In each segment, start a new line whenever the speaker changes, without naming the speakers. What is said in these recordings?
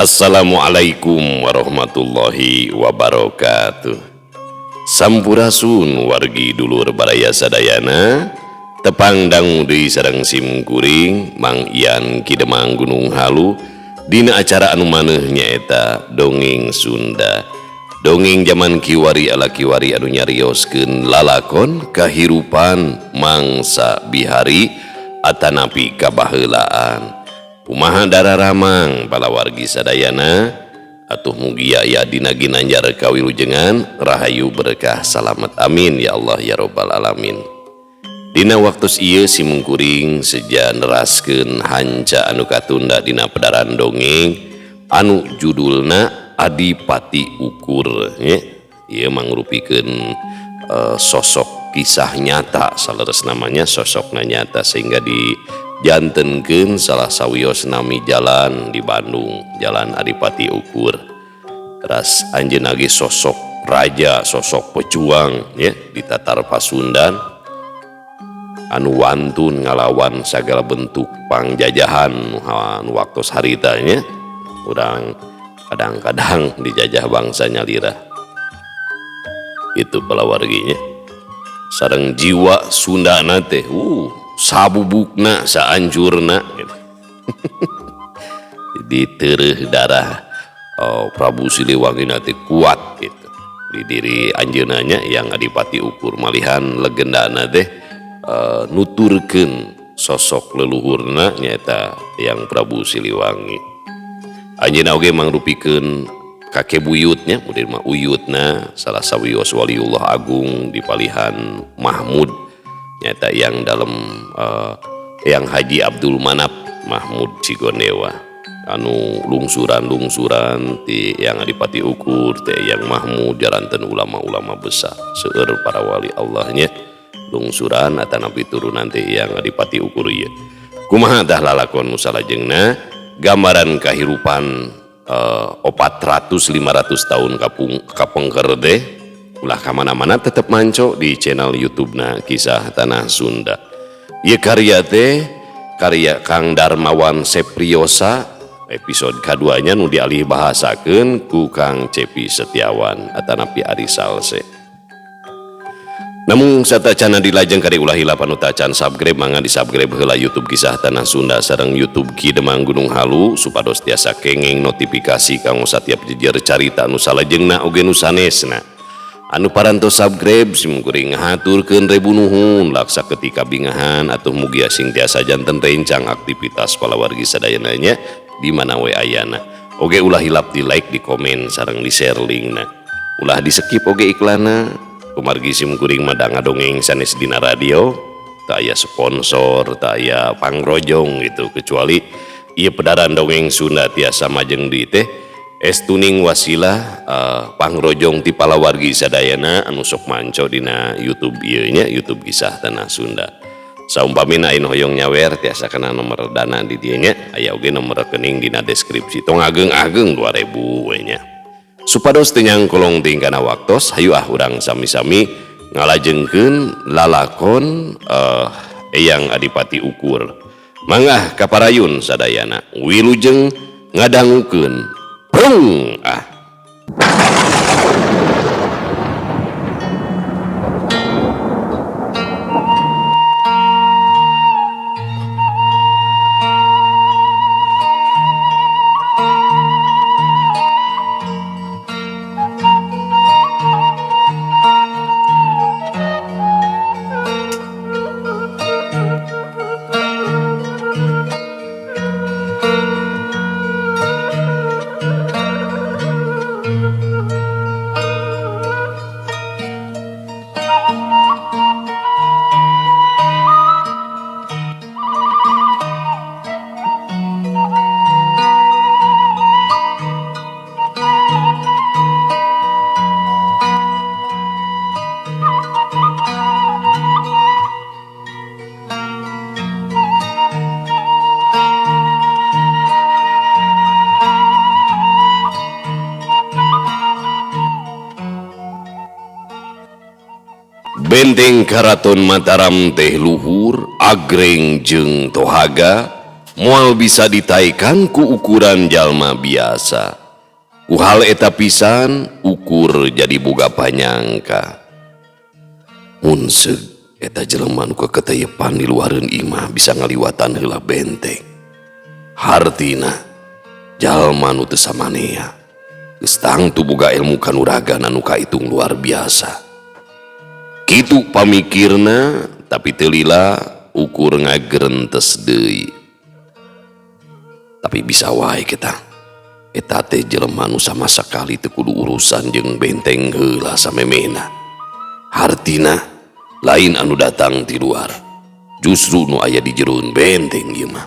Assalamualaikum warahmatullahi wabarakatuh. Sampurasun wargi dulur baraya sadayana. Tepang dangu deui sareng sim kuring Mang Ian Ki Demang Gunung Halu dina acara anu maneuh nyaeta Dongeng Sunda. Dongeng zaman kiwari ala kiwari anu nyarioskeun lalakon kahirupan mangsa bihari atanapi kabaheulaan. Kumaha dararamang palawargi sadayana atuh mugia ya dina ginanjar kawilujengan rahayu berkah salamet amin ya Allah ya robbal alamin. Dina waktu ieu simungkuring seja neraskeun hanca anu katunda dina pedaran dongeng anu judulna Adipati Ukur nya. Ieu mangrupikeun sosok kisah nyata saleres namanya sosokna nyata sehingga di jantenkeun salah sawios nami jalan di Bandung, Jalan Adipati Ukur. Teras anjeunna ge sosok raja, sosok pejuang ya di Tatar Pasundan anu wantun ngalawan sagala bentuk pangjajahan anu waktos harita nya. Urang kadang-kadang dijajah bangsa nyalira. Itu palawarginya. Sareng jiwa Sundana teh sabubukna saancurna gitu. Jadi tereuh darah Prabu Siliwangi teh kuat gitu di diri anjeunna nya yang Adipati Ukur malihan legendana teh nuturkeun sosok leluhurna nyaeta yang Prabu Siliwangi. Anjeunna oge mangrupikeun kakek buyutnya mudir mah uyutna salah sawios waliullah agung di palihan Mahmud nyata yang dalam yang Haji Abdul Manap Mahmud Cigondewa anu lungsuran-lungsuran ti yang Adipati Ukur teh yang Mahmud jalanten ulama-ulama besar seueur para wali Allahnya lungsuran atanapi turunan teh yang Adipati Ukur ieu. Kumaha tah lalakon nu salajengna gambaran kahirupan 400-500 tahun kapengker teh ulah kamana-mana tetep manco di channel YouTube-na Kisah Tanah Sunda. Ieu karya teh karya Kang Darmawan Sepriosa episode kaduanya nu dialih bahasakeun ku Kang Cepi Setiawan atanapi Ari Salse. Namun satacana dilajeng kade ulah hilap anu tacan subscribe mangga di subscribe heula YouTube Kisah Tanah Sunda sareng YouTube Ki Demang Gunung Halu supados tiasa kenging notifikasi kanggo satiap jejer carita anu salajengna oge nu sanesna. Anu parantos subscribe simkuring ngahaturkeun rebu nuhun laksa ketika bingahan atuh mugia sing tiasa janten rencang aktivitas palawargi sadayana nya di mana we ayana. Oge ulah hilap di like, di komen sareng di share linkna. Ulah di skip oge iklanna. Kumargi simkuring mah da ngadongeng sanes dina radio, teu aya sponsor, teu aya pangrojong gitu kecuali ieu pedaran dongeng Sunda tiasa majeng deui teh estuning wasilah pangrojong ti palawargi sadayana anu sok manco dina YouTube ieu nya YouTube Kisah Tanah Sunda. Saumpamina anu hoyong nyawer tiasa kana nomor dana di dieu nya, aya oge nomor rekening dina deskripsi. Tong ageng-ageng 2000 we nya. Supados teu nyangkolong teuing kana waktos, hayu ah urang sami-sami ngalajengkeun lalakon Eyang Adipati Ukur. Mangga kaparayun sadayana wilujeng ngadangukeun. Prung ah. Benteng Karaton Mataram teh luhur agreng jeung tohaga Moal bisa ditaekan ku ukuran jalma biasa. Ku hal eta pisan ukur jadi boga panyangka. Munseug eta jelema nu keketeyepan di luareun imah bisa ngaliwatan heula benteng. Hartina jalma nu teu samanea geus tangtu boga ilmu kanuragan anu kaitung luar biasa. Kitu pamikirna tapi teu lila ukur ngagerentes deui. Tapi bisa wae kita eta teh jelema nu sama sakali teu kudu urusan jeung benteng heula samemehna. Hartina lain anu datang ti luar, justru nu aya di jeroan benteng ieu mah.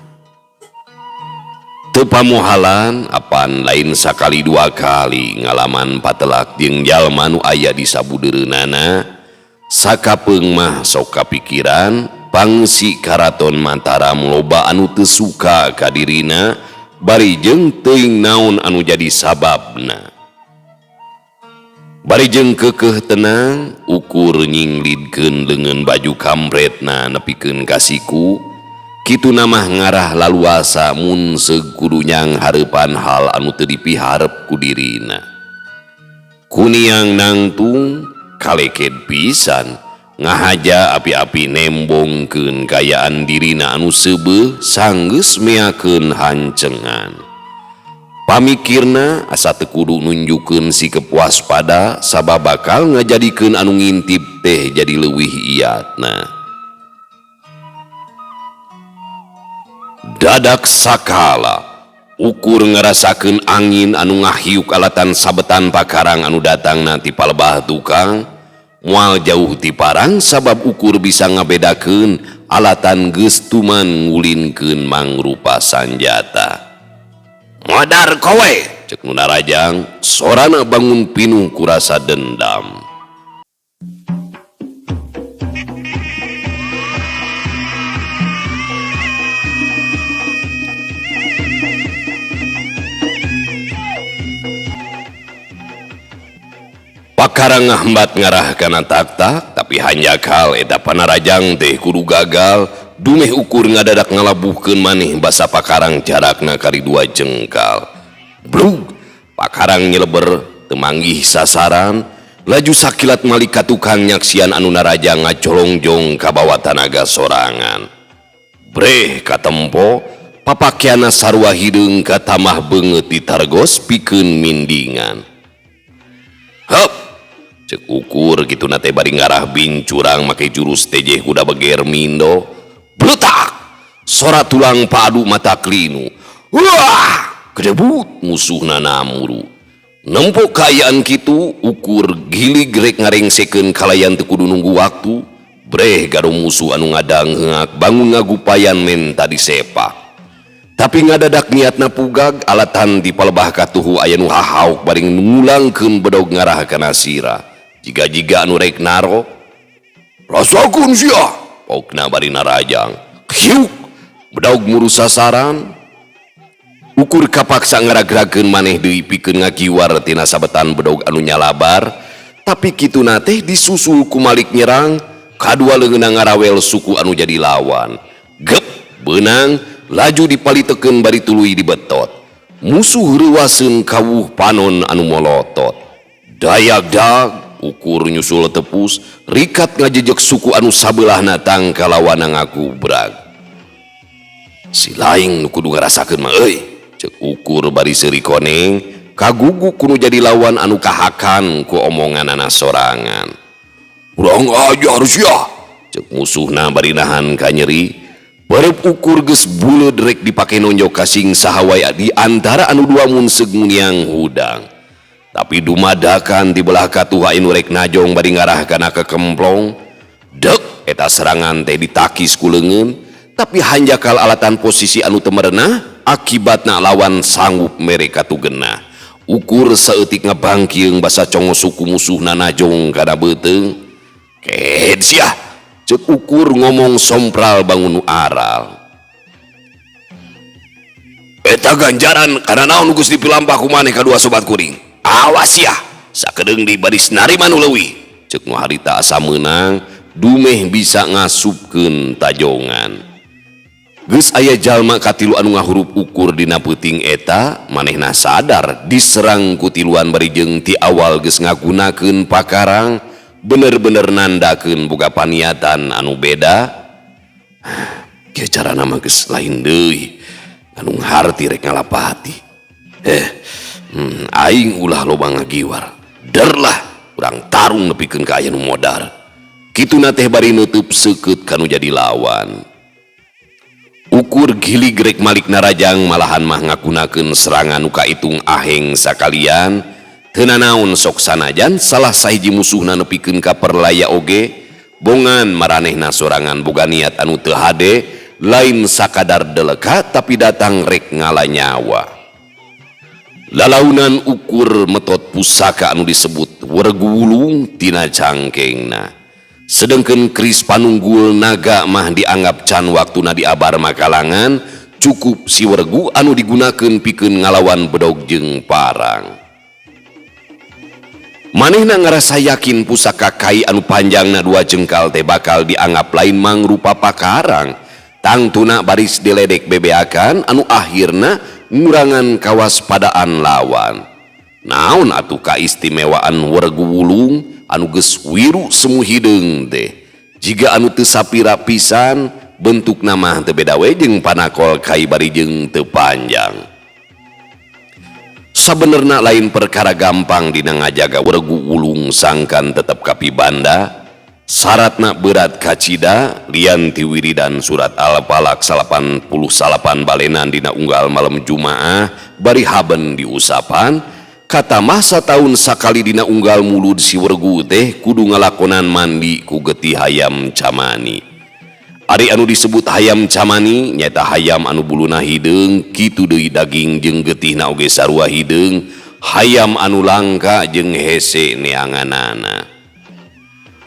Teu pamohalan apan lain sakali dua kali ngalaman patelak jeung jalma nu aya di sabudeureunana. Sakapeung mah sok kapikiran pangsi karaton Mataram loba anu teu suka ka dirina bari jeung teuing naon anu jadi sababna. Bari jeung keukeuh tenang ukur nyinglidkeun leungeun baju kampretna nepikeun ka siku. Kituna mah ngarah laluasa mun seug kudu nyang hareupan hal anu teu dipiharep ku dirina. Kuniang nangtung kaleked pisan ngahaja api-api nembongkeun kayaan dirina anu seubeuh sanggeus meakeun hancengan. Pamikirna asa teu kudu nunjukeun sikep waspada sabab bakal ngajadikeun anu ngintip teh jadi leuwih iatna. Dadak sakala ukur ngarasakeun angin anu ngahiuk alatan sabetan pakarang anu datangna ti palebah tukang. Moal jauh ti parang sabab ukur bisa ngabedakeun alatan geus tuman ngulinkeun mangrupa sanjata. Modar kowe cek nu narajang sorana bangun pinuh ku rasa dendam. Pakarang ngahambat ngarah kana taktak tapi hanjakal eta panarajang teh kudu gagal dumeh ukur ngadadak ngalabuhkeun maneh basa pakarang jarakna kari dua jengkal. Blug pakarang nyeleber teu manggih sasaran laju sakilat malik ka tukang nyaksian anu narajang ngacolongjong kabawa tanaga sorangan. Breh katempo papakeana sarua hideung katamah beungeut ditargos pikeun mindingan. Heup cek ukur kitu na teh bari ngarah bincurang make jurus tejeh kuda beger mindo. Bletak sora tulang padu mata klinu. Wah kedebut musuhna namuru. Nempo kaayaan kitu ukur gilig rek ngarengsekeun kalayan teu kudu nunggu waktu. Breh gaduh musuh anu ngadangheak bangun ngagupayan menta disepak. Tapi ngadadak niatna pugag alatan di palebah katuhu aya nu hahauk bari ngulangkeun bedog ngarah kana sirah. Jiga-jiga anu rek narok rasakeun sia pokna bari narajang. Hiuk bedog muru sasaran. Ukur kapaksa ngaragrakeun maneh deui pikeun ngakiwar tina sabetan bedog anu nyalabar. Tapi kituna teh disusul ku malik nyerang kadua leungeunna ngarawel suku anu jadi lawan. Gep beunang laju dipalitekeun bari tuluy dibetot. Musuh reuwaseun kawuh panon anu molotot. Dayag-dag ukur nyusul tepus rikat ngajejek suku anu sabelahna tangkalawana ngaku brag. Si laing nu kudu ngarasakeun mah euy cek ukur bari seuri koneng kagugu kudu jadi lawan anu kahakan ku omonganana sorangan. Urang ajar sia cek musuhna bari nahan ka nyeri. Barep ukur geus buleud rek dipake nonjok kasing saha wae di antara anu dua mun seug muniang hudang. Tapi dumadakan di belah katuha anu rek najong bari ngarah kana kekemplong. Dek eta serangan teh ditakis ku leungeun tapi hanjakal alatan posisi anu teu merenah akibatna lawan sanggup mere katugenah. Ukur saeutik ngabangkieung basa congo suku musuhna najong kana beuteung. Kehed sia cek ukur ngomong sompral bangun nu aral. Eta ganjaran kana naon geus dipilampah ku maneh kadua sobat kuring. Awas ya sakedeung di baris narima nu leuwih cek nu harita asa meunang dumeh bisa ngasupkeun tajongan. Geus aya jalma katilu anu ngahurup Ukur dina peuting eta, manehna sadar diserang ku tiluan bari jeung ti awal geus ngagunakeun pakarang, bener-bener nandakeun boga paniatan anu beda. Kieu carana mah geus lain deui, anu harti rek ngalapati. Aing ulah loba ngagiwar. Der lah, urang tarung nepikeun ka aya nu modar. Kituna teh bari neuteub seukeut kanu jadi lawan. Ukur gilig rek malik narajang malahan mah ngagunakeun serangan nu kaitung aheng sakalian. Teu nanaon sok sanajan salah sahiji musuhna nepikeun ka perlaya oge, bongan maranehna sorangan boga niat anu teu hade, lain sakadar deleka tapi datang rek ngala nyawa. Lalaunan Ukur metot pusaka anu disebut Wergu Wulung tina cangkengna. Sedengkeun keris Panunggul Naga mah dianggap can waktuna diabar makalangan, cukup si wergu anu digunakeun pikeun ngalawan bedog jeung parang. Manehna ngarasa yakin pusaka kai anu panjangna 2 jengkal teh bakal dianggap lain mangrupa pakarang. Tangtuna baris diledek bebeakan anu akhirna ngurangan kawaspadaan lawan. Naon atuh kaistimewaan Wergu Wulung anu geus wiru semu hideung teh. Jiga anu teu sapira pisan bentukna mah teu beda we jeung panakol kai bari jeung teu panjang. Sabenerna lain perkara gampang dina ngajaga Wergu Wulung sangkan tetep kapibanda. Syaratna berat kacida lian ti wiridan surat Al-Falaq 89 balenan dina unggal malam Jumaah bari haben diusapan. Kata masa tahun sakali dina unggal mulud si wergu teh kudu ngalakonan mandi ku getih hayam camani. Ari anu disebut hayam camani nyaeta hayam anu buluna hideung, kitu deui daging jeung getihna oge sarua hideung, hayam anu langka jeung hese neanganana.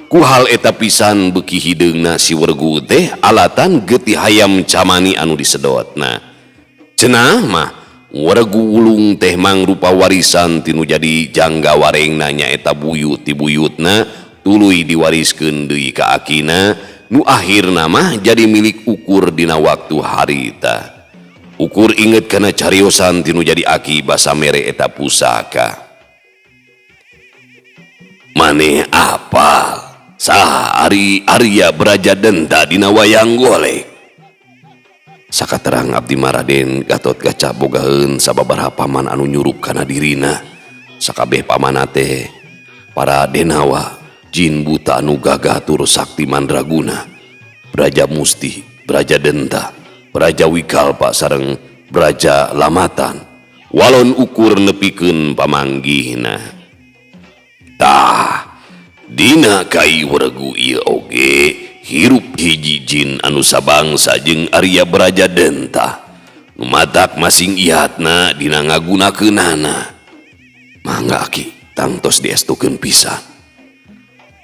Ku hal eta pisan beuki hideungna si wergu teh alatan getih hayam camani anu disedotna. Cenah mah Wergu Wulung teh mangrupa warisan tinu jadi jangga warengna nyaeta buyut ti buyutna tuluy diwariskeun deui ka akina nu akhirna mah jadi milik Ukur dina waktu harita. Ukur inget kana cariosan tinu jadi aki basa mere eta pusaka. Maneh apal saha ari Arya Braja Denta dina wayang golek? Sakaterang abdi Maraden Gatot Kaca bogaheun sababaraha paman anu nyurup kana dirina. Sakabeh pamana teh para denawa, jin buta anu gagah tur sakti mandraguna, Braja Musti, Braja Denta, Braja Wikalpa sareng Braja Lamatan. Walon Ukur nepikeun pamanggihna. Tah, dina kai wergu ieu oge hirup hiji jin anu sabangsa jeung Arya Braja Denta. Nu matak masing ihatna dina ngagunakeunana. Mangga aki tangtos diestukeun pisan.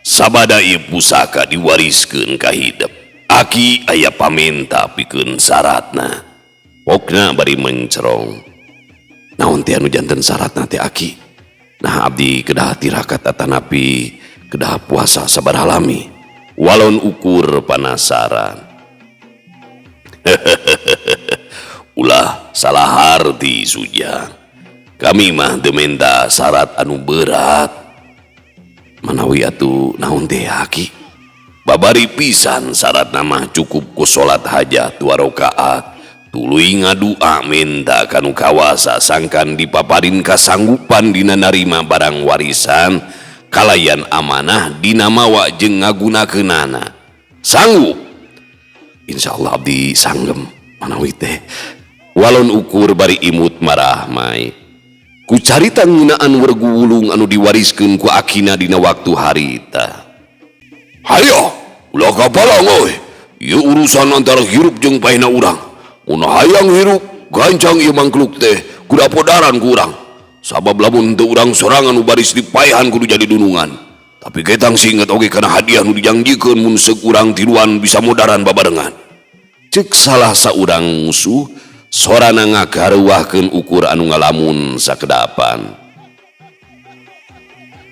Sabada ieu pusaka diwariskeun ka hidep. Aki aya pamenta pikeun syaratna. Pokna bari mencerong. Naon teh anu janten syaratna teh aki? Nah abdi kedah tirakat atanapi kedah puasa sabaraha lami. Walon Ukur panasaran. Ulah salah harti Sujang. Kami mah teu menta syarat anu berat. Manawi atuh naon teh aki? Babari pisan syaratna mah cukup ku salat hajat 2 rakaat. Tuluy ngadua menta kanu kawasa sangkan dipaparin kasanggupan dina narima barang warisan kalayan amanah dina mawa jeung ngagunakeunana. Sanggup? Insyaallah abdi sanggem manawi teh. Walon Ukur bari imut marahmai. Ku carita ngeunaan Wergu Wulung anu diwariskeun ku akina dina waktu harita. Hayo, ulah kapalang euy. Ieu urusan antara hirup jeung paehna urang. Mun hayang hirup, gancang ieu mangkluk teh kudu podaran ku urang. Sabab lamun teu urang sorangan nu baris dipaehan kudu jadi dunungan. Tapi ketang singet oge kana hadiah nu dijangjikeun mun seuk urang tiluan bisa modaran babarengan. Ceuk salah saurang musuh sorana ngagareuwahkeun Ukur anu ngalamun sakedapan.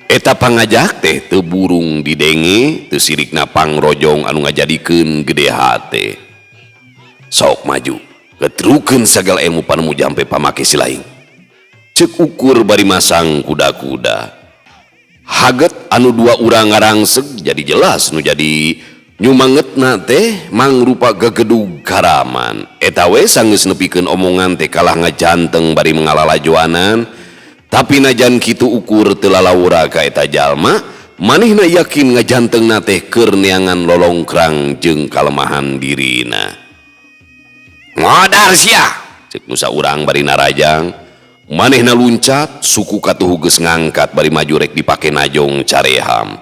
Eta pangajak teh teu burung didenge, teu sirikna pangrojong anu ngajadikeun gede hate. Sok maju, ketrukeun sagala ilmu panemu jampe pamake silaing. Cek Ukur bari masang kuda-kuda. Haget anu dua urang ngarangseg jadi jelas nu jadi nyumangetna teh mangrupa gegedug karaman. Eta we sanggeus nepikeun omongan teh kalah ngajanteng bari mengalalajoanan. Tapi najan kitu Ukur teu lalawura ka eta jalma, manehna yakin ngajantengna teh keur neangan lolongkrang jeung kalemahan dirina. Modar sia, cek nu saurang bari narajang. Manehna luncat, suku katuhu geus ngangkat bari maju rek dipake najong careham.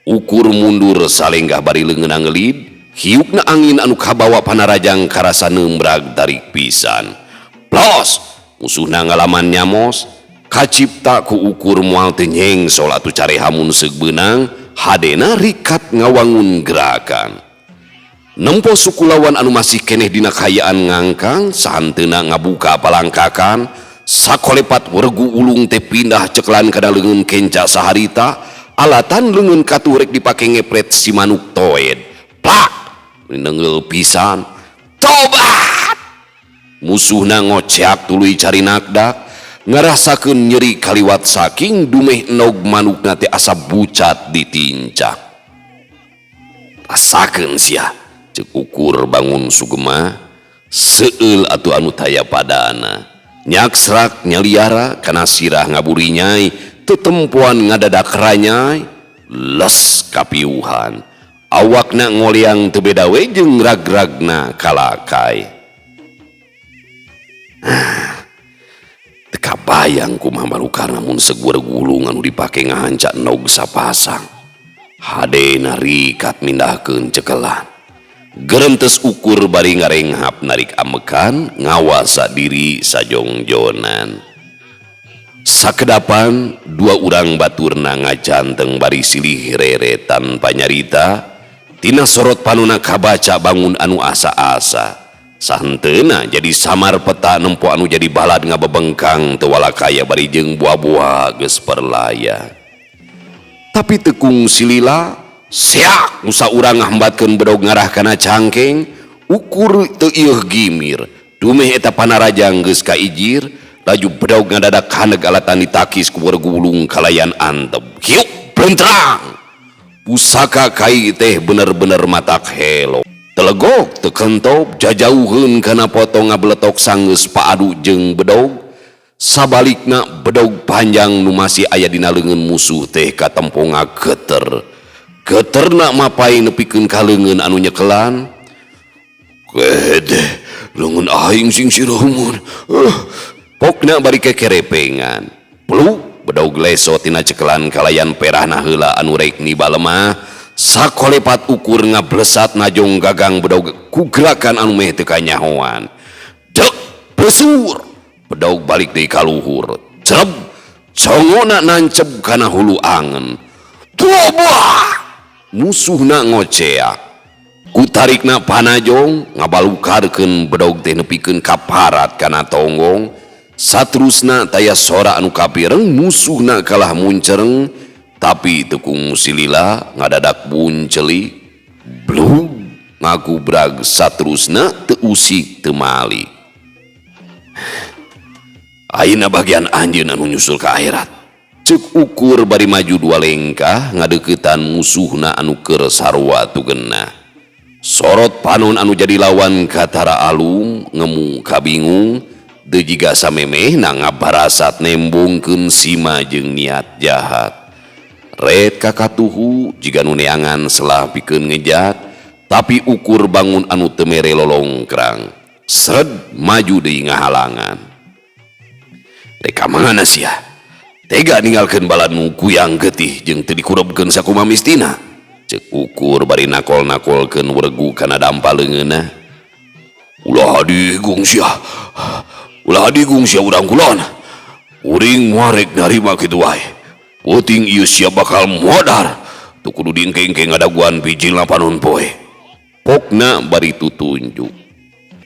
Ukur mundur salenggah bari leungeunna ngelid, hiukna angin anu kabawa panarajang karasa neumbrag tarik pisan. Plos, musuhna ngalaman nyamos, kacipta ku Ukur moal teu nyengsol atuh carehamun seug beunang, hadena rikat ngawangun gerakan. Nempo suku lawan anu masih keneh dina kayaan ngangkang, sahanteuna ngabuka palangkakan, sakolepat wergu ulung teh pindah ceklan kana leungeun kenca saharita, alatan leungeun katuh rek dipake ngepret si manuk toed. Plak! Nengeul pisan. Tobat! Musuhna ngoceak tuluy cari nakdak, ngarasakeun nyeri kaliwat saking dumeh endog manukna teh asa bucat ditincak. Rasakeun sia, cek Ukur bangun sugema, seueul atuh anu taya padana. Nyaksrak nyaliara kana sirah ngaburinyai, tetempoan ngadadak ranyai, les kapiuhan. Awakna ngoleang teu beda we jeung rag-ragna kalakai. Teu kabayang kumaha balukarna mun segur gulung anu dipake ngahanca endog sapasang. Hadena rikat mindahkeun cekelan. Gerentes Ukur bari ngarenghap narik amekan ngawasa diri sajongjonan. Sakedapan dua urang baturna ngajanteng bari silih rere tanpa nyarita. Tina sorot panona kabaca bangun anu asa-asa. Sahenteuna jadi samar peta nempo anu jadi balad ngabebengkang teu walakaya bari jeung buah-buah geus perlaya. Tapi tekung silila seak nu saurang ngahambatkeun bedog ngarah kana cangkeng, Ukur teu ieuh gimir. Dumeh eta panarajang geus kaijir, laju bedog ngadadak haneg alatan ditakis ku wergulung kalayan antep. Hiuk blentrang. Pusaka kai teh bener-bener matak helo. Telegok teu kentop jajauheun kana potong ngabeletok sanggeus paadu jeung bedog. Sabalikna bedog panjang nu masih aya dina leungeun musuh teh katempo ngageter. Geterna mapai nepikeun ka leungeun anu nyekelan. Gede, leungeun aing sing sireumun. Pokna bari kekerepengan. Pluk bedog leso tina cekelan kalayan perahna heula anu rek niba lemah. Sakolepat Ukur ngablesat najong gagang bedog ku gerakan anu meh teu kanyahoan. Dek besur. Bedog balik deui ka luhur. Cereb congona nancep kana hulu angen. Tuobah! Musuhna ngoceak. Kutarikna panajong ngabalukarkeun bedog teh nepikeun ka parat kana tonggong. Satrusna taya sora anu kapireng musuhna kalah muncereng, tapi teu kungsi lila ngadadak bunceli blug ngagubrag satrusna teu usik teu mali. Ayeuna bagian anjeun anu nyusul ka akhirat. Cek Ukur bari maju dua lengkah ngadeuketan musuhna anu keur sarua tugenna. Sorot panon anu jadi lawan katara alum ngemu kabingung teu jiga samemehna ngabarasat nembongkeun sima jeung niat jahat. Red kakatuhu jiga nu neangan selah pikeun ngejat, tapi Ukur bangun anu teu mere lolongkrang. Sred maju deui ngahalangan. Rek ka mana sia? Tega ninggalkeun baladmu kuyang getih jeung teu dikurebkeun sakumaha mistina. Cek Ukur bari nakol-nakolkeun wergu kana dampa leungeunna. Ulah digung sia. Ulah digung sia urang kulon. Uring moal rek narima kitu wae. Peuting ieu sia bakal modar. Teu kudu diengke-engke ngadaguan bijilna panon poe. Pokna bari tutunjuk.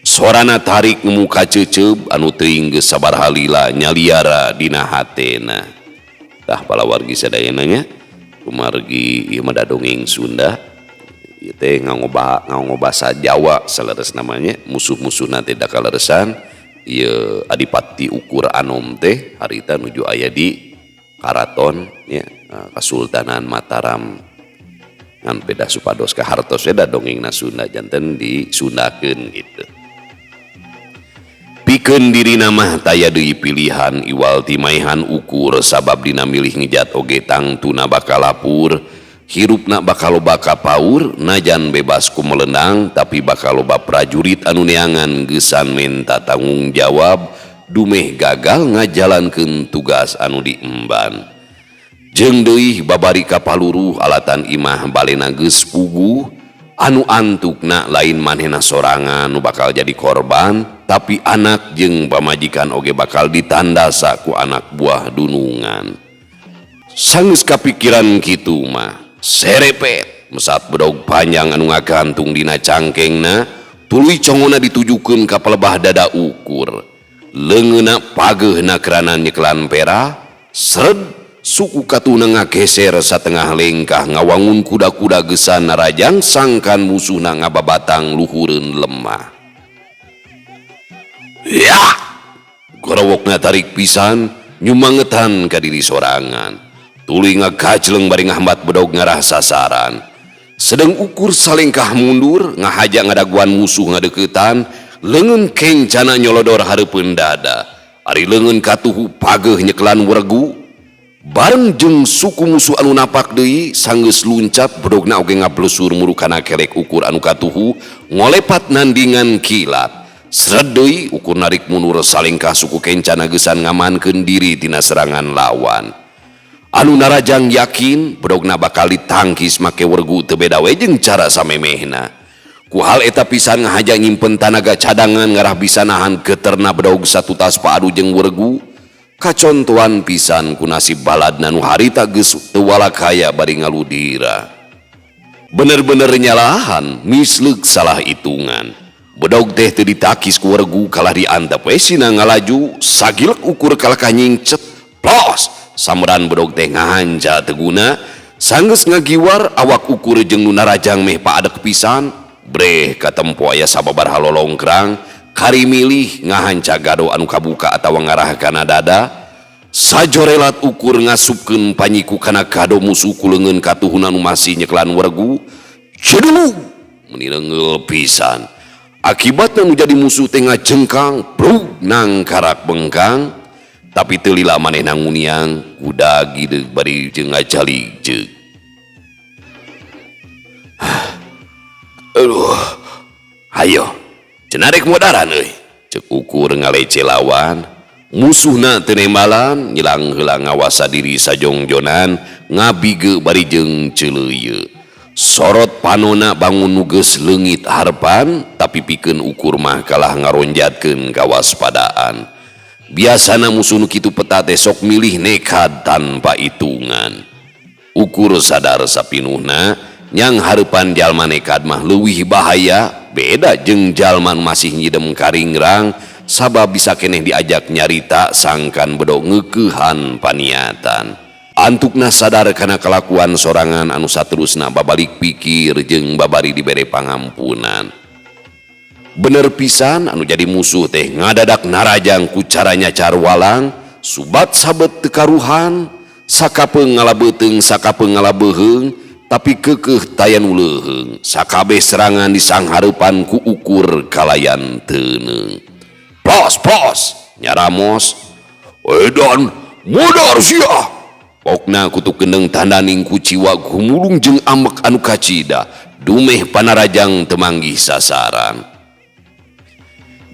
Sorana tarik ngemu kaceceub anu teuing geus sabaraha lila nyaliara dina hatena. Tah palawargi sadayana nya, kumargi ieu mah dongeng Sunda. Ieu teh nganggo basa Jawa saleresna mah nya, musuh-musuhna teh da kaleresan ieu Adipati Ukur Anom teh harita nuju aya di karaton nya, Kasultanan Mataram. Ngan beda supados kahartos we da dongengna Sunda janten disundakeun gitu. Pikeun dirina mah taya deui pilihan iwal ti maehan Ukur sabab dina milih ngejat oge tangtuna bakal lapur, hirupna bakal loba kapaur, najan bebas ku melendang tapi bakal loba prajurit anu neangan geusan menta tanggung jawab dumeh gagal ngajalankeun tugas anu diemban. Jeung deui babari kapaluruh alatan imah balena geus puguh, anu antukna lain manehna sorangan nu bakal jadi korban, tapi anak jeung pamajikan oge bakal ditandasa ku anak buah dunungan. Sanggeus kapikiran kitu mah, serepet mesat bedog panjang anu ngagantung dina cangkengna, tuluy congona ditujukeun ka palebah dada Ukur. Leungeunna pageuhna kerana nyekelan pera, sred suku katuna ngageser satengah lengkah ngawangun kuda-kuda gesan narajang sangkan musuhna ngababatang luhureun lemah. Ya! Gorowokna tarik pisan, nyumangetan ka diri sorangan. Tuluy ngagajleng bari ngahambat bedog ngarah sasaran. Sedeng Ukur salengkah mundur, ngahaja ngadaguan musuh ngadeukeutan, leungeun kencana nyolodor hareupeun dada. Ari leungeun katuhu pageuh nyekelan wergu. Bareng jeung suku musuh anu napak deui sanggeus luncat bedogna oge ngablesur murukana kelek Ukur anu katuhu ngolepat nandingan kilat. Sred deui Ukur narik mundur salengkah suku kencana geusan ngamankeun diri tina serangan lawan. Anu narajang yakin bedogna bakal ditangkis make wergu teu beda we jeung cara samemehna. Ku hal eta pisan ngahaja nyimpen tanaga cadangan ngarah bisa nahan geterna bedog satutas paadu jeung wergu. Kacontohan pisan ku nasib baladna nu harita geus teu walakaya bari ngaludira. Bener-bener nyalahan misleuk salah hitungan. Bedog teh teu ditakis ku wergu kalah diantep we sina ngalaju sagilek Ukur kalah kanyingcet plos samran bedog teh ngahanca teu guna sanggeus ngagiwar awak Ukur jeung nu narajang meh paadek pisan breh katempo aya sababaraha lolongkrang kari milih ngahanca gado anu kabuka atawa ngarah kana dada. Sajorelat Ukur ngasupkeun panyiku kana gado musuh ku leungeun katuhuna nu masih nyekelan wergu jedulug meuni leungeul pisan. Akibatna nu jadi musuh teh ngajengkang brug nangkarak bengkang tapi teu lila manehna nguniang kuda gideug bari jeung ngajaligjeug. Aduh, hayo cenah rek modaran euy, ceuk Ukur ngalece lawan. Musuhna teu nembalan nyilang heula ngawasa diri sajongjonan ngabige bari jeung ceuleuyeu. Sorot panona bangun nu geus leungit harpan tapi pikeun Ukur mah kalah ngaronjatkeun kawaspadaan. Biasana musuh nu kitu peta teh sok milih nekad tanpa hitungan. Ukur sadar sapinuhna nyang hareupan jalma nekad mah leuwih bahaya beda jeung jalma nu masih nyidem karingrang sabab bisa keneh diajak nyarita sangkan bedog ngeukehan paniatan. Antukna sadar kana kalakuan sorangan anu saterusna babalik pikir jeung babari dibere pangampunan. Bener pisan anu jadi musuh teh ngadadak narajang ku cara nyacar walang, subat sabet teu karuhan, sakapeung ngalabeuteung sakapeung ngalabeuheung, tapi keukeuh taya nu leuheung. Sakabeh serangan disanghareupan ku Ukur kalayan teuneung. Plos plos nyaramos, edan modar sia. Pokna kutu kendeng tandaning kuciwa gumulung jeung ambek anu kacida, dumeh panarajang temanggih sasaran.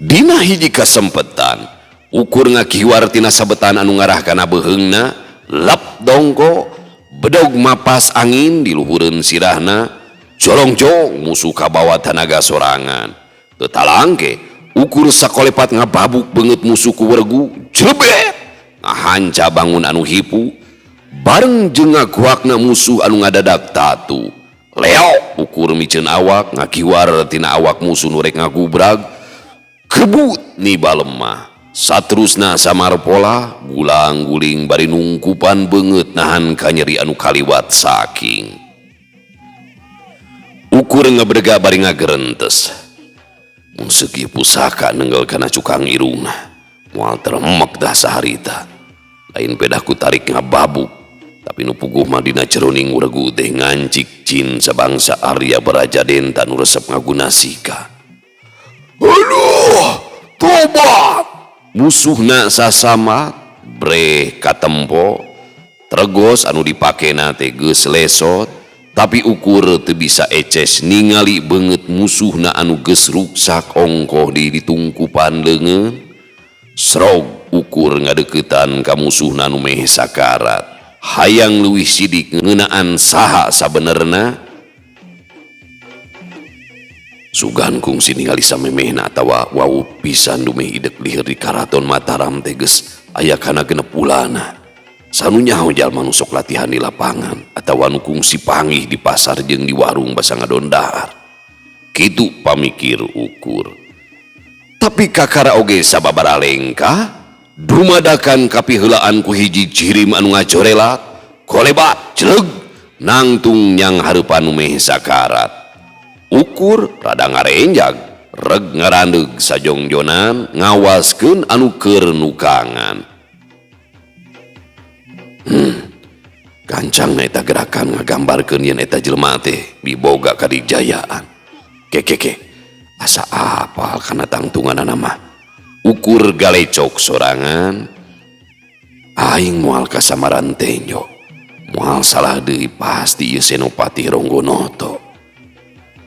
Dina hiji kasempetan, Ukur ngakiwar tina sabetan anu ngarah kana beuheungna, lap dongko, bedog mapas angin di luhureun sirahna, jolongjong musuh kabawa tanaga sorangan. Teu talangke, Ukur sakolepat ngababuk beungeut musuh ku wergu, jrebet, ngahanca bangun anu hipu, bareng jeung ngaguakna musuh anu ngadadak tatu. Leo Ukur miceun awak ngakiwar tina awak musuh nu rek ngagubrag, kebut niba lemah. Saterusna samar pola gulang-guling bari nungkupan beungeut nahan kanyeri anu kaliwat saking. Ukur ngabrega bari ngagerentes. Mun segi pusaka nenggel kana cukang irungna. Moal teremek dah saharita. Lain pedah ku tarik ngababuk, tapi nu puguh mah dina jeroning uregu teh ngancik jin sabangsa Arya Baraja Denta nu resep ngaguna sika. Aduh, tobat. Musuhna sasama breh katempo, tregos anu dipakena teh geus lesot, tapi ukur teu bisa eces ningali beungeut musuhna anu geus ruksak ongkoh di ditungkupan leungeun. Srog ukur ngadeukeutan ka musuhna nu meh sakarat. Hayang leuwih sidik ngeunaan saha sabenerna. Sugan kungsi ningali samemehna atawa wau pisan dumeh idek lieur di karaton Mataram teh geus aya kana genep ulana. Sanu nyaho jalma nu sok latihan di lapangan atawa nu kungsi panggih di pasar jeung di warung basa ngadon dahar. Kitu pamikir ukur. Tapi kakara oge sababara lengkah dumadakan kapiheulaan ku hiji jirim anu ngajorelat kolebat jleg nangtung nyang hareupan nu meh sakarat. Ukur rada ngarenjag reg ngarandeug sajongjonan ngawaskeun anu keur nukangan. Gancangna eta gerakan ngagambarkeun yen eta jelema teh miboga kadijayaan. Kekeke asa apal kana tangtunganana mah. Ukur galecok sorangan, aing moal kasamaran tenjo, moal salah deui pasti ieu Senopati Ronggonoto.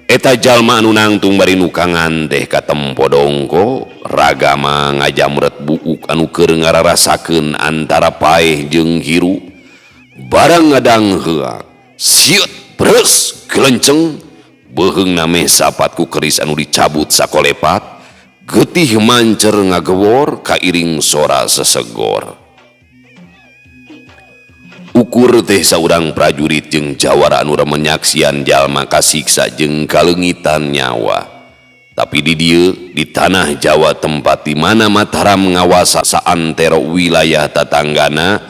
Eta jalma anu nangtung bari nukangan teh katempo dongko, ragama ngajamret buuk anu keur ngararasakeun antara paeh jeung hiru, barang ngadang heuak, sieut breus gelenceng. Beuheungna meh sapat ku keris anu dicabut sakolepat, getih mancer ngagewor kairing sora sesegor. Ukur teh saurang prajurit jeung jawara anu remen nyaksian jalma kasiksa jeung kaleungitan nyawa. Tapi di dieu di tanah Jawa tempat di mana Mataram ngawasa saantero wilayah tatanggana,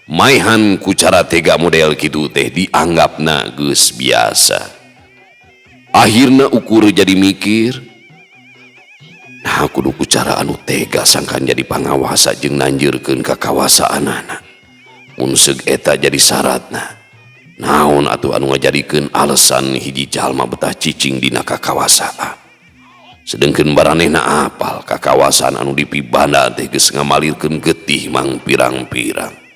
maehan ku cara tega model kitu teh dianggapna geus biasa. Akhirna ukur jadi mikir, nah kudu ku cara anu tega sangkan jadi pangawasa jeung nanjeurkeun kakawasaanana. Mun seug eta jadi syaratna, naon atuh anu ngajadikeun alasan hiji jalma betah cicing dina kakawasaan. Sedengkeun baranehna apal kakawasaan anu dipibanda teh geus ngamalirkeun getih mang pirang-pirang.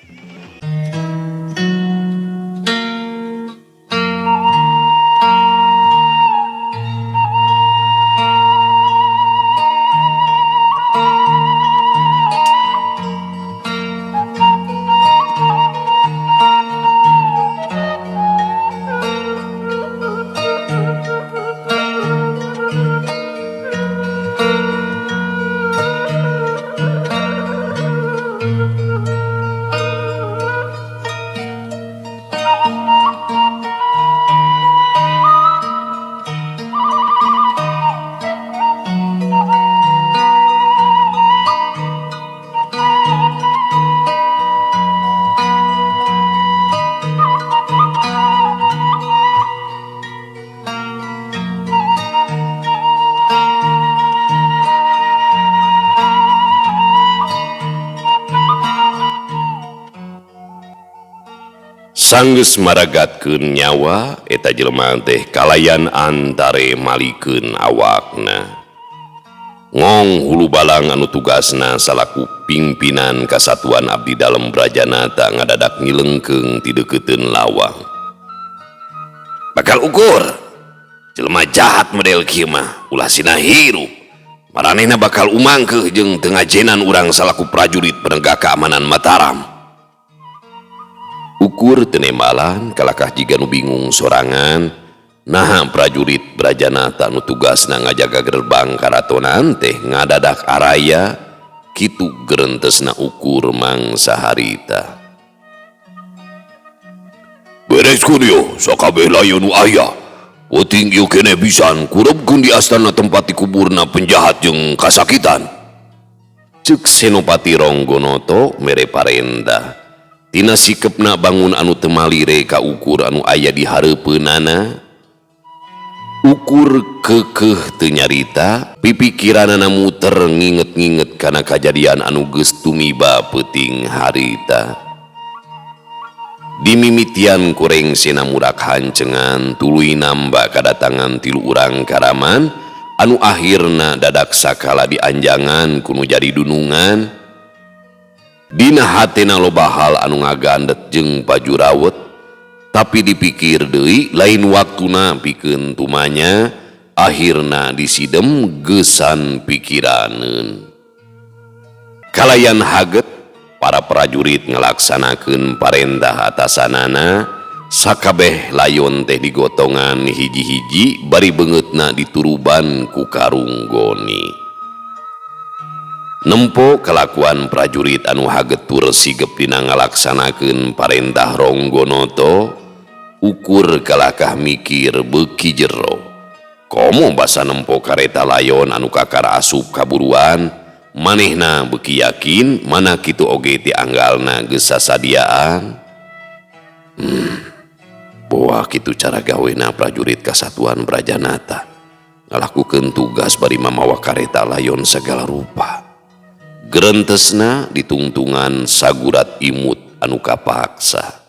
Sanggeus maragatkeun nyawa eta jelema teh kalayan antare malikeun awakna. Ngong hulu balang anu tugasna salaku pimpinan kasatuan abdi dalem Brajanata ngadadak ngilengkeung ti deukeuteuun lawang. Bakal ukur jelema jahat model kieu mah ulah sina hirup. Maranehna bakal umangkeuh jeung teu ngajenan urang salaku prajurit penegak keamanan Mataram. Ukur teu nembalan kalakah jiga nu bingung sorangan. Naha prajurit Brajanata nu tugasna ngajaga gerbang karatonan teh ngadadak araya kitu gerentesna ukur mangsa harita. Bereskeun ieu sakabeh layon nu aya. Peuting ieu keneh pisan kurebkeun di astana tempat dikuburna penjahat jeung kasakitan. Ceuk Senopati Ronggonoto mere parentah. Tina sikepna bangun anu teu malire ka ukur anu aya di hareupeunana. Ukur keukeuh teu nyarita, pipikiranana muter nginget-nginget kana kajadian anu geus tumiba peuting harita. Dimimitian ku rengsena murak hancengan tuluy namba kadatangan tilu urang karaman anu akhirna dadak sakala dianjangan ku nu jadi dunungan. Dina hatena loba hal anu ngagandet jeung pajurawet, tapi dipikir deui lain waktuna pikeun tumanya, akhirna disidem geusan pikiraneun. Kalayan haget para prajurit ngalaksanakeun parentah atasanana, sakabeh layon teh digotongan hiji-hiji bari beungeutna dituruban ku karung goni. Nempo kalakuan prajurit anu haget tur sigep dina ngalaksanakeun parentah Ronggonoto, Ukur kalakah mikir beuki jero. Komo basa nempo kareta layon anu kakara asup kaburuan, manehna beuki yakin mana kitu oge ti anggalna geus sasadiaan. Boa kitu cara gawena prajurit kasatuan Brajanata. Ngalakukeun tugas bari mamawa kareta layon sagala rupa. Gerentesna ditungtungan sagurat imut anu kapaksa.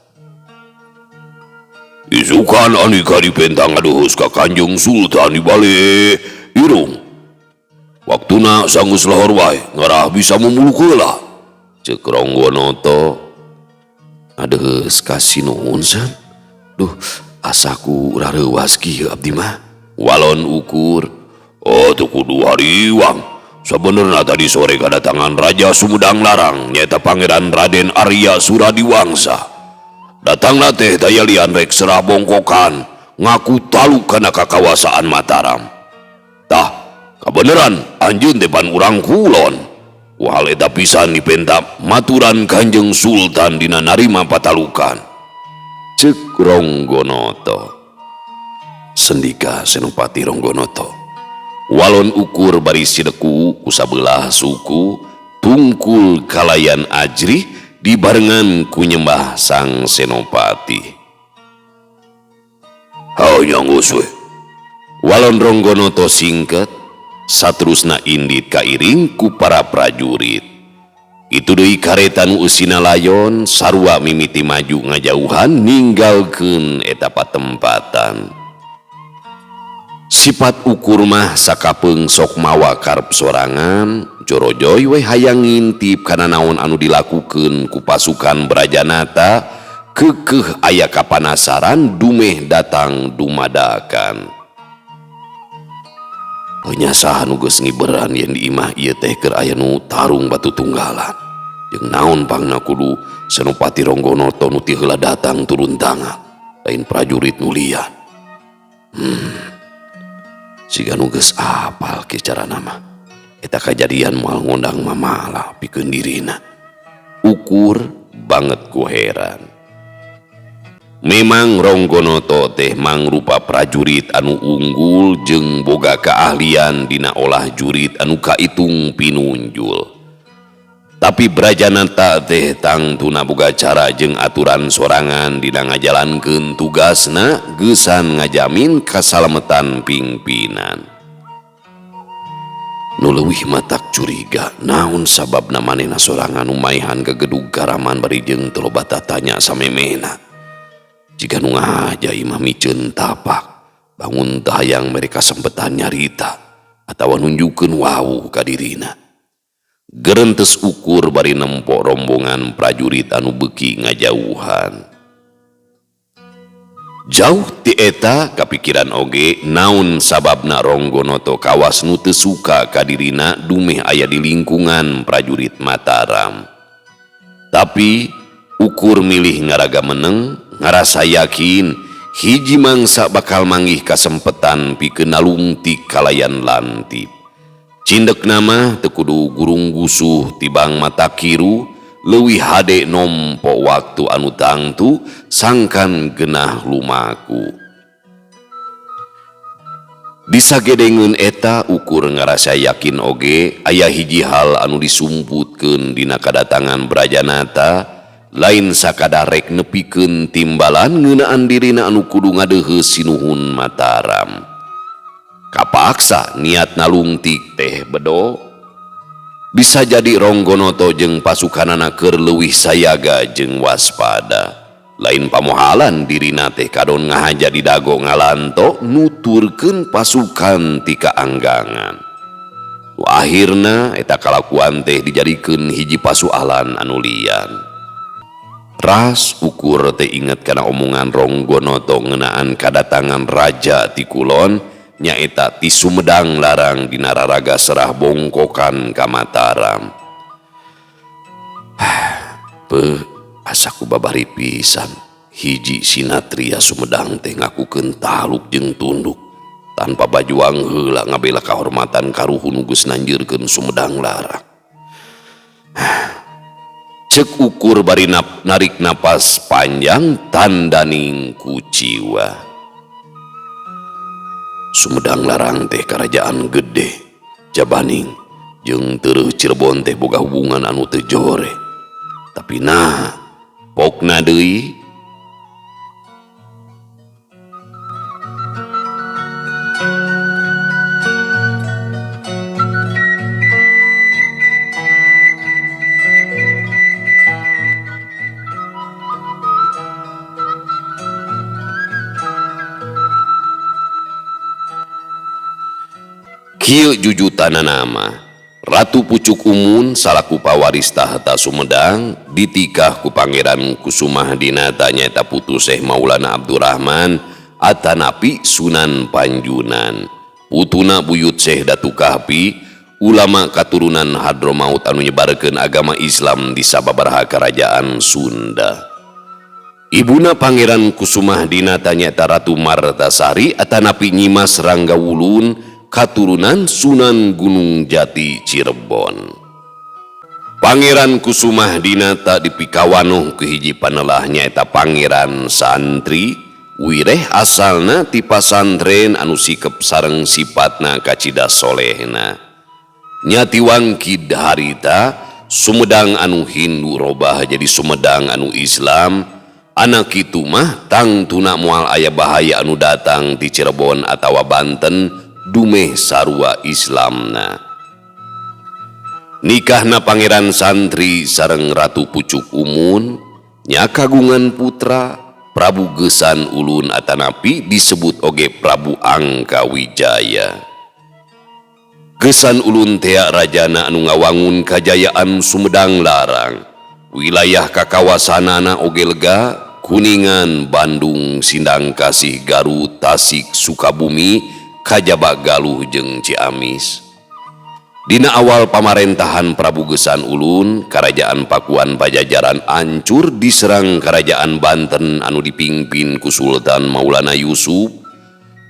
Isukan andika dipentang aduhus ka Kanjeng Sultan di balik irung. Waktuna sanggeus lohor wae ngarah bisa mumuluk heula. Ceuk Ronggonoto. Adeus ka sinuhun san. Duh, asaku rareuwas kieu abdi mah. Walon Ukur. Oh, teu kudu hariwang. Sabenerna tadi sore kadatangan Raja Sumedang Larang nyaeta Pangeran Raden Arya Suradiwangsa. Datangna teh daya lian rek serah bongkokan ngaku taluk kana kakawasaan Mataram. Tah, kabeneran anjeun teh pan urang kulon. Wahal eta pisan dipenta maturan Kanjeng Sultan dina narima patalukan. Ceuk Ronggonoto. Sendika Senopati Ronggonoto. Walon Ukur bari sideku ku sabelah suku tungkul kalayan ajrih dibarengan ku nyembah sang Senopati. Hanya geus we. Walon Ronggonoto singket, saterusna indit kairing ku para prajurit. Itu deui kareta nu eusina layon sarua mimiti maju ngajauhan ninggalkeun eta patempatan. Sifat Ukur mah sakapeung sok mawa karep sorangan, jorojoy we hayang ngintip kana naon anu dilakukeun ku pasukan Brajanata, keukeuh aya kapanasaran dumeh datang dumadakan. Nya saha nu geus ngiberan yen di imah ieu teh keur aya nu tarung batu tunggalan. Jeung naon pangna kudu Senopati Ronggonoto nu ti heula datang turun tangan, lain prajurit nu lian. Siga nu geus apal ke carana mah. Eta kajadian moal ngondang mamala pikeun dirina. Ukur banget ku heran. Memang Ronggonoto teh mangrupa prajurit anu unggul jeung boga keahlian dina olah jurit anu kaitung pinunjul. Tapi Brajanata teh tangtuna boga cara jeung aturan sorangan dina ngajalankeun tugasna geusan ngajamin kasalametan pingpinan. Nu leuwih matak curiga naon sababna manehna sorangan nu maehan gegedug karaman bari jeung teu loba tatanya samemehna. Jiga nu ngahaja imah miceun tapak, bangun teh hayang mere kasempetan nyarita atawa nunjukeun wawuh ka dirina. Gerentes Ukur bari nempo rombongan prajurit anu beuki ngajauhan. Jauh ti eta kapikiran oge naon sababna Ronggonoto kawas nu teu suka ka dirina dumeh aya di lingkungan prajurit Mataram. Tapi Ukur milih ngaraga meneng, ngarasa yakin hiji mangsa bakal manggih kasempetan pikeun nalungtik kalayan lantip. Cindek nama teu kudu gurung gusuh tibang mata kiru, leuwih hade nompo waktu anu tangtu sangkan genah lumaku. Disagedengeun eta Ukur ngarasa yakin oge aya hiji hal anu disumputkeun dina kadatangan Brajanata, lain sakadar rek nepikeun timbalan ngeunaan dirina anu kudu ngadeuheus sinuhun Mataram. Kapaksa niat nalungtik teh bedo. Bisa jadi Ronggonoto jeung pasukanana keur leuwih sayaga jeung waspada. Lain pamohalan dirina teh kadon ngahaja di dago ngalanto nuturkeun pasukan ti kaanggangan. Nu akhirna eta kalakuan teh dijadikeun hiji pasualan anu lian. Ras Ukur teh inget kana omongan Ronggonoto ngeunaan kadatangan raja ti kulon nyaeta ti Sumedang Larang dina raraga serah bongkokan ka Mataram. Peuh, asa ku babari pisan hiji sinatria Sumedang teh ngakukeun taluk jeung tunduk tanpa bajuang heula ngabela kahormatan karuhun nu geus nanjeurkeun Sumedang Larang. Ceuk Ukur bari narik napas panjang tandaning kuciwa. Sumedang Larang teh karajaan gede jabaning jeung tereuh Cirebon teh boga hubungan anu teu jore. Tapi nah pokna deui kieu jujutanana mah Ratu Pucuk Umun salaku pawaris tahta Sumedang ditikah ku Pangeran Kusumah Dinata nyaeta putu Syekh Maulana Abdurrahman atanapi Sunan Panjunan. Putuna buyut Syekh Datu Kahfi, ulama katurunan Hadramaut anu nyebarkeun agama Islam di sababaraha kerajaan Sunda. Ibuna Pangeran Kusumah Dinata nyaeta Ratu Martasari atanapi Nyimas Ranggawulun katurunan Sunan Gunung Jati Cirebon. Pangeran Kusumah Dinata dipikawanoh ke hiji panelah nyaeta Pangeran Santri, wireh asalna ti pasantren anu sikep sareng sipatna kacida solehna. Nyati wangkid harita Sumedang anu Hindu robah jadi Sumedang anu Islam. Anak kitu mah tangtuna moal aya bahaya anu datang ti Cirebon atawa Banten dumeh sarua Islamna. Nikahna Pangeran Santri sareng Ratu Pucuk Umun nya kagungan putra Prabu Gesan Ulun atanapi disebut oge Prabu Angkawijaya. Gesan Ulun tea rajana anu ngawangun kajayaan Sumedang Larang. Wilayah kakawasanana oge lega Kuningan, Bandung, Sindang Kasih, Garut, Tasik, Sukabumi, kajaba Galuh jeung Ciamis. Dina awal pamarentahan Prabu Gesan Ulun, Kerajaan Pakuan Pajajaran ancur diserang Kerajaan Banten anu dipimpin ku Sultan Maulana Yusuf.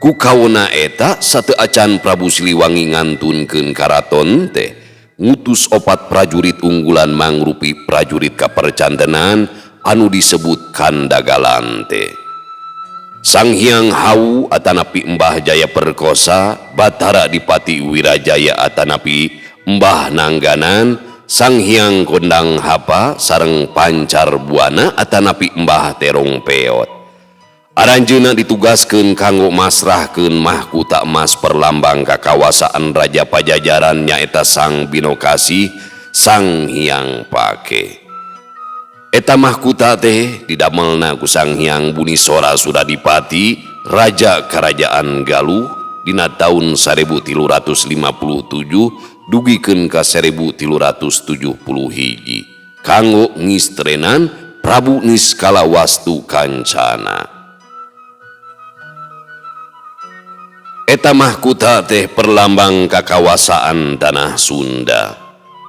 Ku kaona eta sateu acan Prabu Siliwangi ngantunkeun karaton teh ngutus opat prajurit unggulan mangrupi prajurit kapercantenan anu disebut Kandagalan teh. Sang Hyang Hawu atanapi Mbah Jaya Perkosa, Batara Dipati Wirajaya atanapi Mbah Nangganan, Sang Hyang Kondang Hapa sareng Pancar Buana atanapi Mbah Terong Peot. Aranjeunna ditugaskeun kanggo masrahkeun mahkota emas perlambang kakawasaan Raja Pajajaran nyaeta Sang Binokasih, Sang Hyang Pake. Eta mahkota teh didamelna ku Sang Hyang Bunisora Suradipati, Raja Kerajaan Galuh dina taun 1357 dugikeun ka 1371 kanggo ngistrenan Prabu Niskalawastu Kancana. Eta mahkota teh perlambang kakawasaan tanah Sunda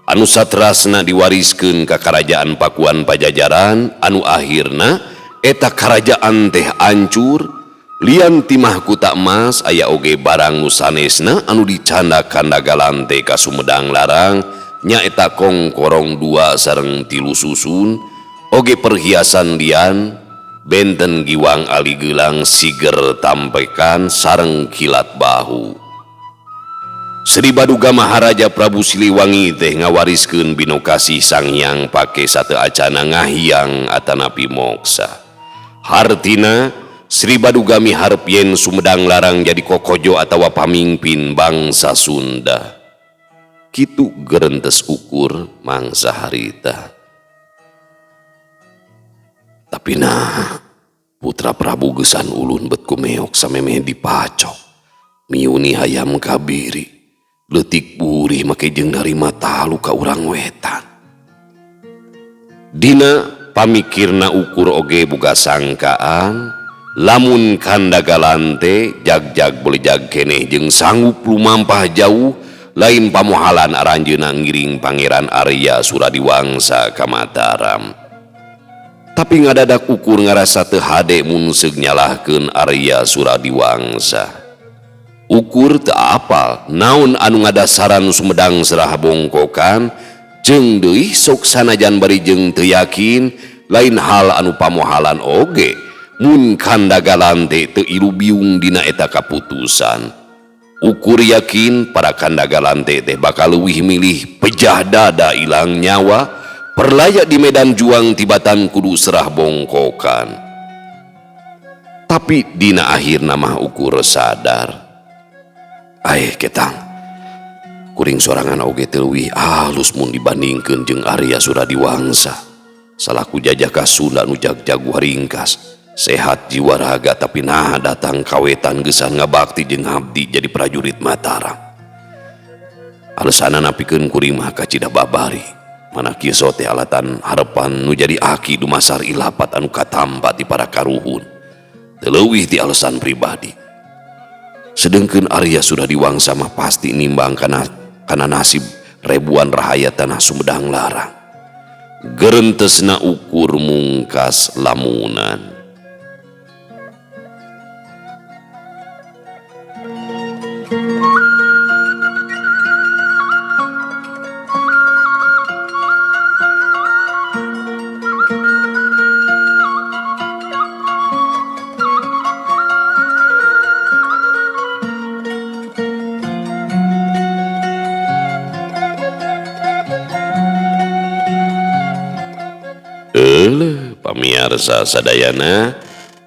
anu satrasna diwariskeun ka Kerajaan Pakuan Pajajaran anu akhirna eta karajaan teh ancur. Lian ti mahkota emas aya oge barang nu sanesna anu dicanda Kandagalan teh ka Sumedang Larang nyaeta kongkorong 2 sareng 3 susun oge perhiasan lian benten giwang ali gelang siger tampekan sareng kilat bahu. Sri Baduga Maharaja Prabu Siliwangi teh ngawariskeun Binokasih Sang Hyang Pake sateu acana ngahyang atanapi moksa. Hartina Sri Baduga miharep yen Sumedang Larang jadi kokojo atawa pamingpin bangsa Sunda. Kitu gerentes Ukur mangsa harita. Tapi nah, putra Prabu geusan ulun bet ku meok samemeh dipacok. Miuni hayam kabiri, leutik burih make jeung narima talu ka urang wetan. Dina pamikirna Ukur oge boga sangkaan, lamun Kanda Galante jag-jag bolejag keneh jeung sanggup lumampah jauh lain pamohalan aranjeunna ngiring Pangeran Arya Suradiwangsa ka Mataram. Tapi ngadadak Ukur ngarasa teu hade mun seug nyalahkeun Arya Suradiwangsa. Ukur teu apal naon anu ngadasaran Sumedang serah bongkokan jeung deui sok sanajan bari jeung teu yakin lain hal anu pamohalan oge mun Kanda Galante teu ilubiung dina eta kaputusan. Ukur yakin para Kanda Galante teh bakal leuwih milih pejah dada ilang nyawa perlaya di medan juang tibatan kudu serah bongkokan. Tapi dina akhirna mah Ukur sadar, aeh ketang kuring sorangan oge teu leuwih alus mun dibandingkeun jeung Arya Suradiwangsa salaku jajah ka Sunda nu jag-jago haringkas sehat jiwa raga tapi nah datang kawetan geusan ngabakti jeung abdi jadi prajurit Mataram. Alesanna pikeun kuring mah kacida babari mana kieu sote alatan harepan nu jadi aki dumasar ilapat anu katampa ti para karuhun teu leuwih ti alasan pribadi. Sedengkeun Arya Suradiwangsa mah pasti nimbang kana nasib ribuan rahayat tanah Sumedang Larang. Gerentesna Ukur mungkas lamunan. Pamiarsa sadayana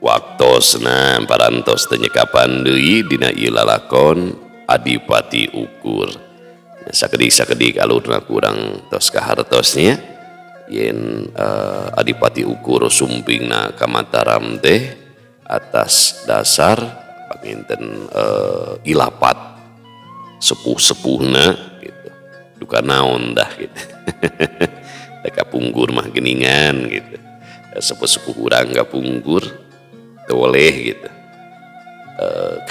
waktosna parantos teu nyekapan deui dina ieu lalakon Adipati Ukur. Sakedik-sakedik alurna kurang tos kahartosnya yen Adipati Ukur sumpingna ka Mataram teh atas dasar panginten ilapat sepuh-sepuhna gitu. Duka naon dah gitu. Kapungkur mah geningan gitu. Sepuh-sepuh urang kapungkur teu boleh gitu.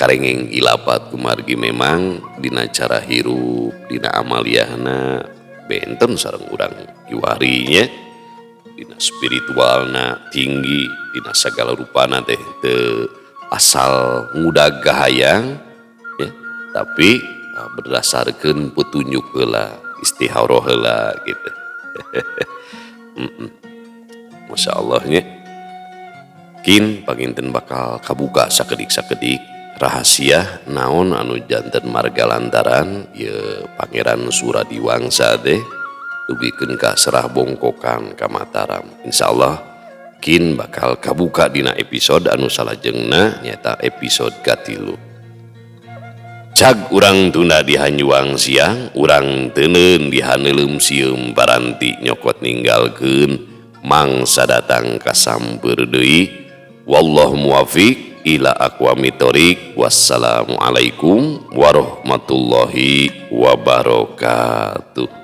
Karengeng ilapat kumargi memang dina cara hirup, dina amaliyahna benten sareng urang kiwarinya, dina spiritualna tinggi, dina sagala rupana teh teu asal ngudag kahayang ya, tapi berdasarkeun petunjuk heula, istiharah heula gitu. Masya Allahnya kin panginten bakal kabuka sakedik-sakedik rahasia naon anu janten marga lantaran ye Pangeran Suradiwangsa teh dugikeun ka serah bongkokan ka Mataram. Insyaallah kin bakal kabuka dina episode anu salajengna nyaeta episode katilu. Cag urang tunda di hanjuang siang, urang teuneun di haneuleum sieum paranti nyokot ninggalkeun mangsa datang kasampeur deui. Wallahu muwafiq ila aqwamit thoriq. Wassalamualaikum warahmatullahi wabarakatuh.